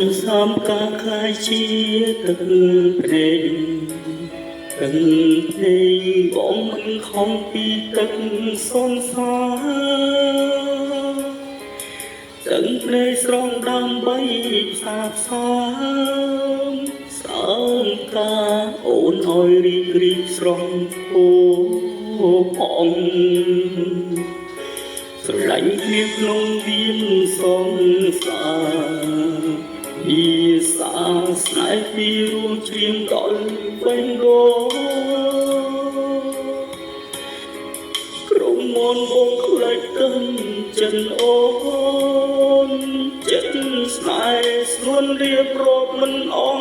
នសំកាខ្លាយជាទឹកភ្នែកទឹកភ្នែកបងមិនខំពីទឹកសង្សារទឹកភ្នែកស្រង់ដើម្បីផ្សាផ្សាមសើមកាអូនឲ្យរីករីកស្រង់ពោផងស្រឡាញ់គ្នាក្នុងវៀនសង្សារភាសាស្នេហ៍ពីរួមច្រៀងដល់វែងរក្រុមមនបងខ្លាចទៅចិនអូនចិត្តស្នេហ៍ស្នួនរៀបរាប់មិនអង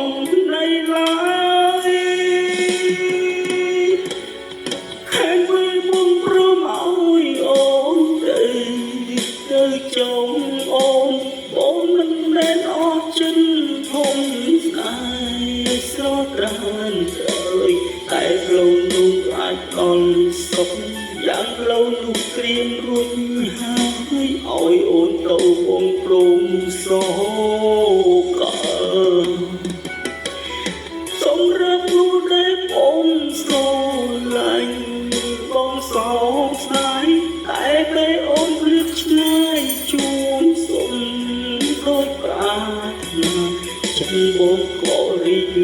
នៃឡើយខែវីបងព្រមឲ្យអូនទៅទៅចុងអូនបងមិនមែនអស់ចិនធំស្នេហ៍ស្រស់ត្រានត្រើយតែផ្លូវនោះអាចដល់សុខយ៉ាងផ្លូវនោះត្រៀមរួចហើយឲ្យអូនទៅបងព្រមសោកាសម្រាប់នោះដែលបងស្រឡាញ់បងសោកស្ដាយតែពេលអូនឃ្លាតឆ្ងាយជួនសុំដោយប្រាថ្នាចិត្តបងក៏រីក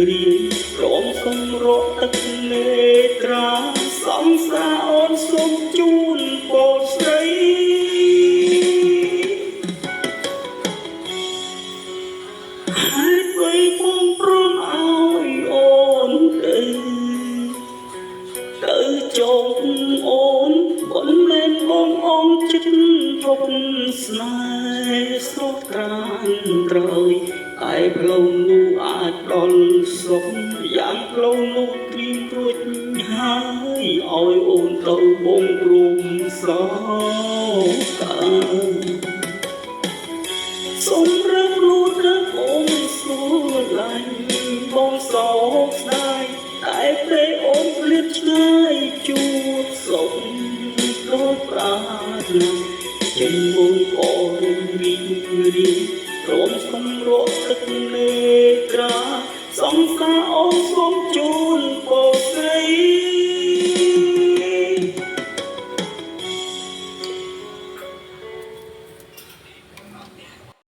រាយព្រមសម្រក់ទឹកនេត្រាសង្សារអូនសូមជូនពរស្រី ហេតុអ្វីបងព្រមឲ្យអូនទៅទៅចុងអូនមិនមែនបងអងចិត្តភពស្នេហ៍ស្រស់ត្រានត្រើយតែផ្លូវនោះអាចដល់សុខយ៉ាងផ្លូវនោះត្រៀមរួចហើយឲ្យអូនទៅបងព្រមសោកា សម្រាប់លួចរកអូនស្រឡាញ់បងសោកស្ដាយតែពេលអូនឃ្លាតឆ្ងាយជួបសុខដោយប្រាថ្នាចិនបងក៏រំរីករាយព្រមសម្រក់ទឹកនេត្រាសង្សារអូនសូមជូនពរ